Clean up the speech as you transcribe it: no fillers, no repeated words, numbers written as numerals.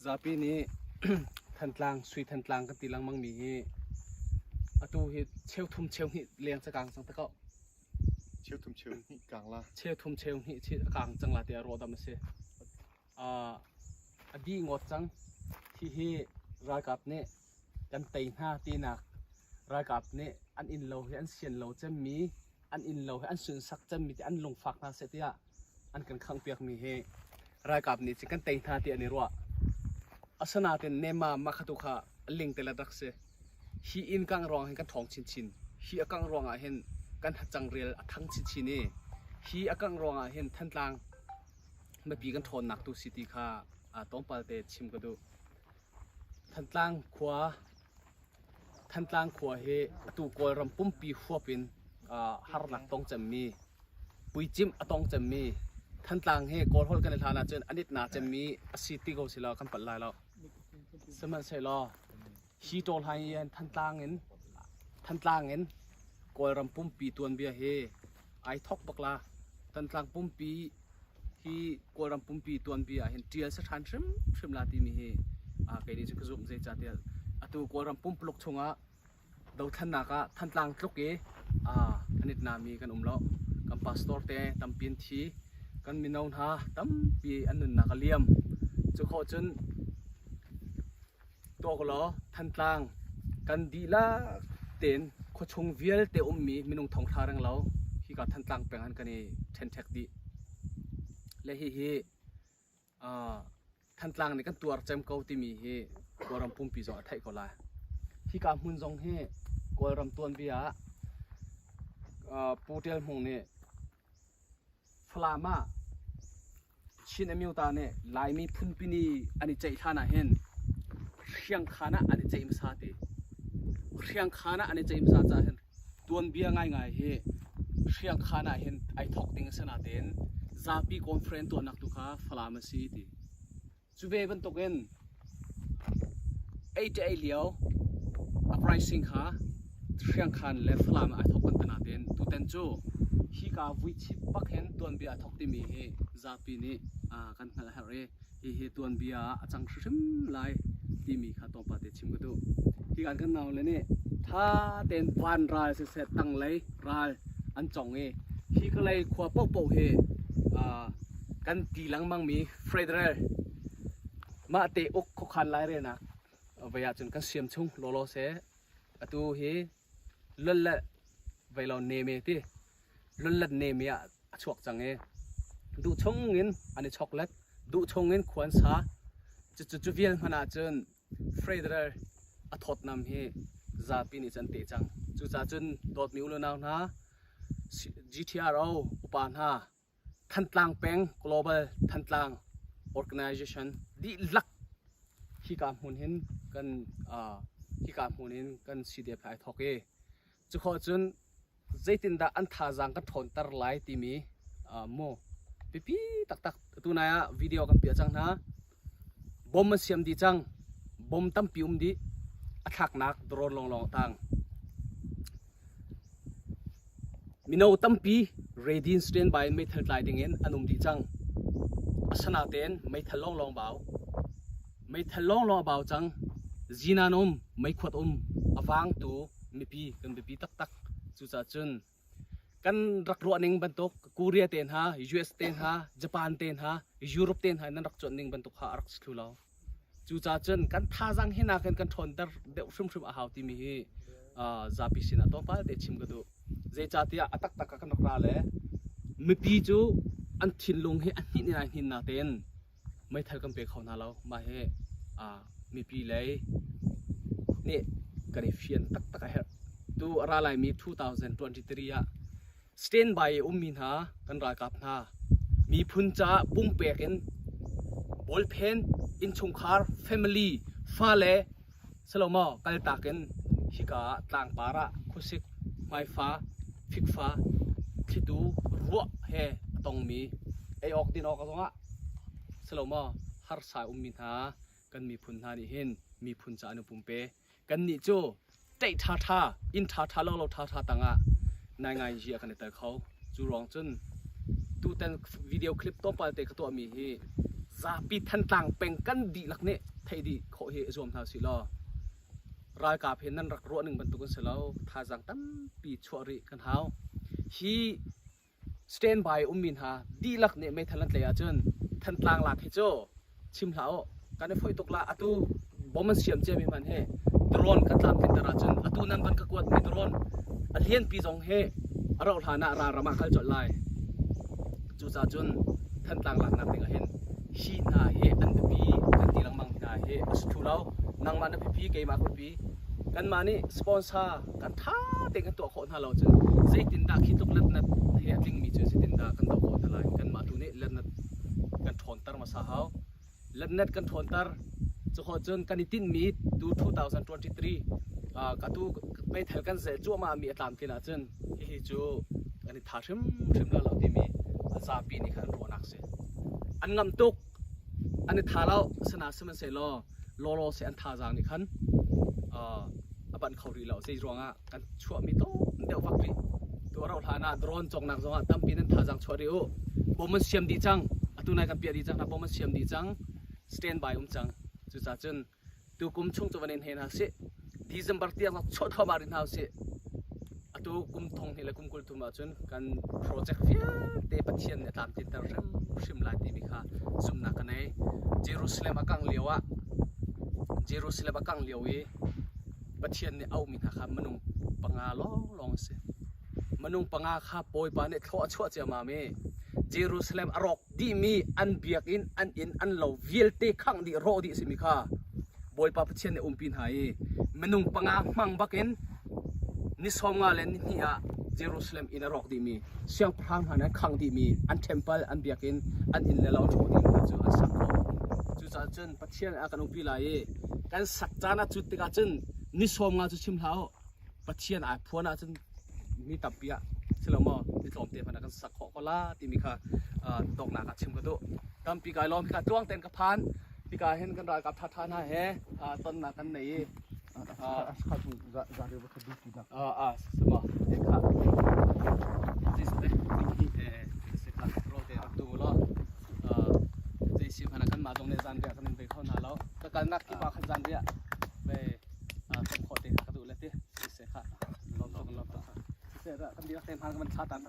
Zapi nih Thantlang, Sui Thantlang kan ti lengmang mi hi atu hi cheuthum cheuhnih leng cakang cang ta ko. Cheuthum cheuhnih kang la. Cheuthum cheuhnih chi a kang cang la tiah ruahdam a si. A dih ngawt cang. Hihi ralkap nih kan tei hna tinak ralkap nih an inn lo hi an sian lo cemmi an inn lo hi an sunsak cemmi ti an lungfak hna seh tiah an kan khanghpiakmi hi ralkap nih cun kan tei hna ti an i ruah. Asinain Nema mah kha tu kha ling te le rak si. Hi inn kangh ruang hin kan ṭhawng chinchin. Hi a kangh ruangah hin kan hacang rial a thang chinchin i hi a kangh ruangah hin Thantlang mipi kan ṭhawnnak tu si ti kha tlawmpal te chim ka duh. Thantlang khua Thantlang khua hi atu Kawlram pumpi huap in harnak tong cemmi puicimh a tong cemmi Thantlang hi Kawl holh kan i hlan ahcun an itna cemmi a si ti ko si law kan palh lai lo. Sihmanhsehlaw hi ṭawl hai hin Thantlang in Thantlang in Kawlram pumpi tuanbia hi ai thok bak la. Thantlang pumpi hi Kawlram pumpi tuanbia ah hin ṭial si ṭhan hrimhrim la timi hi kei nih cun ka zumh zeicahtiah atu Kawlram pumpuluk chungah dothlennak ah Thantlang tluk i an i nami kan um lo. Kan pastor te tampi an thi. Kan mino hna tampi an nunnak a liam. Cu khawh cun tuak law Thantlang kan dihlak tein khuachung vialte ummi minung thonghra reng lo hika Thantlang peng han kan i ṭhenṭhek dih. Le hihi Thantlang nih kan tuar cem ko timi hi Kawlram pumpi zong a theih ko lai. Hika hmun zong hi Kawlram tuanbia ah Pu Tial Hmung nih Falam ah Chin Amyota nih Laimi phunpini an i ceih hlan ah hin Hriangkhan ah an i ceih hmasa ti. Hriangkhan ah an i ceih hmasa caah hin Tuanbia ngaingai hi Hriangkhan ah hin ai thawk ding a si natein zapi conference tuahnak tu kha Falam a si ti. Cu ve bantukin ei ṭe lio uprising kha Hriangkhan le Falam ah ai thawk kan ti natein tutan cu hika vuichip bak hin tuanbia a thawk timi hi zapi nih kan hngalh a herh i Hihi tuanbia ah a cang hrimhrim lai timi kha tlawmpal te chim ka duh. Hi kan kan nau le nih tha tein van ral siseh tanglei ral an cong i hi ka lei khua paohpaoh hi kan ti lengmang mi federal mah te uk khuakhan lairelnak vei ahcun kan siam chung lawlaw seh atu hi lol le vei lo neme ti lol neme ah a chuak cang i duh chung in an i choklet duh chung in khua an sa cucu cu vial hmanh ahcun Federer a thawtnam hi zapi nih cun an teh cang cucaah cun dawtmi u le nau hna GTRO upa hna Thantlang peng Global Thantlang Organization dihlak hika hmun hin kan hika hmun hin kan CDF ai thawk i cukhawh cun zeitindah an thazaang kan ṭhawnter lai timi mu biapi taktak tunai ah video kan piah cang hna. Bom an siam dih cang. Bom tampi um dih. A thlaknak drone lawnglawng a tang. Mino tampi ready in standby in meithal tlai dingin an um dih cang. Asanatein meithal lawnglawng bau. Meithal lawnglawng a bau cang. Zinan um, meikhuat um, a vangtu mipi kan biapi taktak. Cucaah cun kan rak ruah ning bantuk Korea te hna, US te hna, Japan te hna, Europe te hna in nan rak cuanh ning bantuk kha a rak si thlu lo. Cucaah cun kan thazaang hi nakin kan ṭhawnter deuh hrimhrim a hau timi hi zapi sinah tlawmpal te chim ka duh. Zeicahtiah a taktak ah kan rak ra le mipi cu an thinlung hi a hninh in ai hnin natein meithal kan pe kho hna lo. Mah hi mipi lei nih kan i fian taktak a herh. Tu a ra laimi 2023 ah standby i ummi hna kan ralkap hna miphun caah pumpek in bawlphen innchungkhar family fale Salomo kaltak in hika ah tlangpar ah khuasik, hmaifa, fikfa, thlitu, ruah he a tongmi ei awk din awk zongah Salomo harsa ummi hna kan miphun hna nih hin miphun ca an i pumpe. Kannih cu ṭeih ṭhaṭha, inn ṭhaṭha lo ṭhaṭha tangah naingai hi a kan i tel kho. Cu ruang cun tutan video clip tlawmpal te ka tuahmi hi Zapi Thantlang peng kan dihlak nih theih dih khawh hi zuam hna usih law ralkap hi nan rak ruah ning bantuk an si lo. Thazaang tampi chuah rih kan hau. Hi standby ummi hna dihlak nih meithal an tlaih ahcun Thantlang lak hi cu chim hlah u, kan i foih tuk la. Atu bom an siam ciami hmanh hi drone kan tlamtlinter ahcun atu nan van ka kuatmi drone a lianpi zong hi a rauh hlan ah ralram ah kal colh lai. Cucaah cun Thantlang laknak ding ah hin hi hna hi an biapi kan ti lengmang hna hi a si thlu lo. Nangmah na biapi, keimah ka biapi. Kanmah nih sponsor kan ṭha tein kan tuah khawh hna lo cun zeitindah khi tluk letnat he a tlingmi cu zeitindah kan doh khawh hna lai? Kanmah tu nih letnat kan ṭhawnter hmasa hau. Letnat kan ṭhawnter cukhawh cun kan i tinhmi tu 2023 ka tu meithal kan zel cuahmah mi a tlamtlin ahcun hihi cu kan i tha hrimhrim la lo timi zapi nih khan an ruahnak si. An ngamh tuk, an i tha lo. Asinain sihmanhsehlaw lawlaw se an thazaang nih khan a banh kho rih lo. Zei ruangah kan chuahmi tlawm deuh vak rih. Tu a rauh hlan ah drone cawknak zongah tampi nan thazaang chuah rih u. Bom an siam dih cang. Atu nai kan piah dih cang hna. Bom an siam dih cang. Stand by um cang. Cucaah cun tukum chung cu van in he hna sih. December tiang zong chuah thluahmah rih hna usih. Atu kum thong hnih le kum 30 ahcun kan project vialte Pathian nih a tlamtlinter hrimhrim lai timi kha zumhnak ka nei. Jerusalem a kangh lio ah Jerusalem a kangh lio i Pathian nih auhmi hna kha minung panga lawnglawng a si. Minung panga kha Bawipa nih thlawh a chuah ciammam i Jerusalem a rawk dihmi an biakinn, an inn, an lo vialte khangh dih, rawh dih a simi kha Bawipa Pathian nih a umpi hna i minung panga hmang bakin ni 50 le ni hnih ah Jerusalem inn a rawk dihmi, siangpahrang hna nih an khangh dihmi, an temple, an biakinn, an inn le lo an hrawh dihmi hna cu an sak khawh. Cucaah cun Pathian a kan umpi lai i kan sak caan ah cut tikah cun ni 50 cu chim hlah u. Pathian ai phuan ahcun mi tampi ah si lo maw ni tlawmte hmanh ah kan sak khawh ko la timi kha donghnak ah chim ka duh. Tampi kai lawm. Hika tluang tein ka phan. Hika hin kan ralkap ṭhaṭha hna he tonnak kan nei i sama kha zei si hmanh ah kanmah zong nih zanriah kan in ve kho hna lo. Ka kalnak kip ah khan zanriah ve kan khawh te kha ka duh le ti. Siseh kha lawm tuk lawm tuk. Siseh kan dihlak te hmaan kan van thla tan.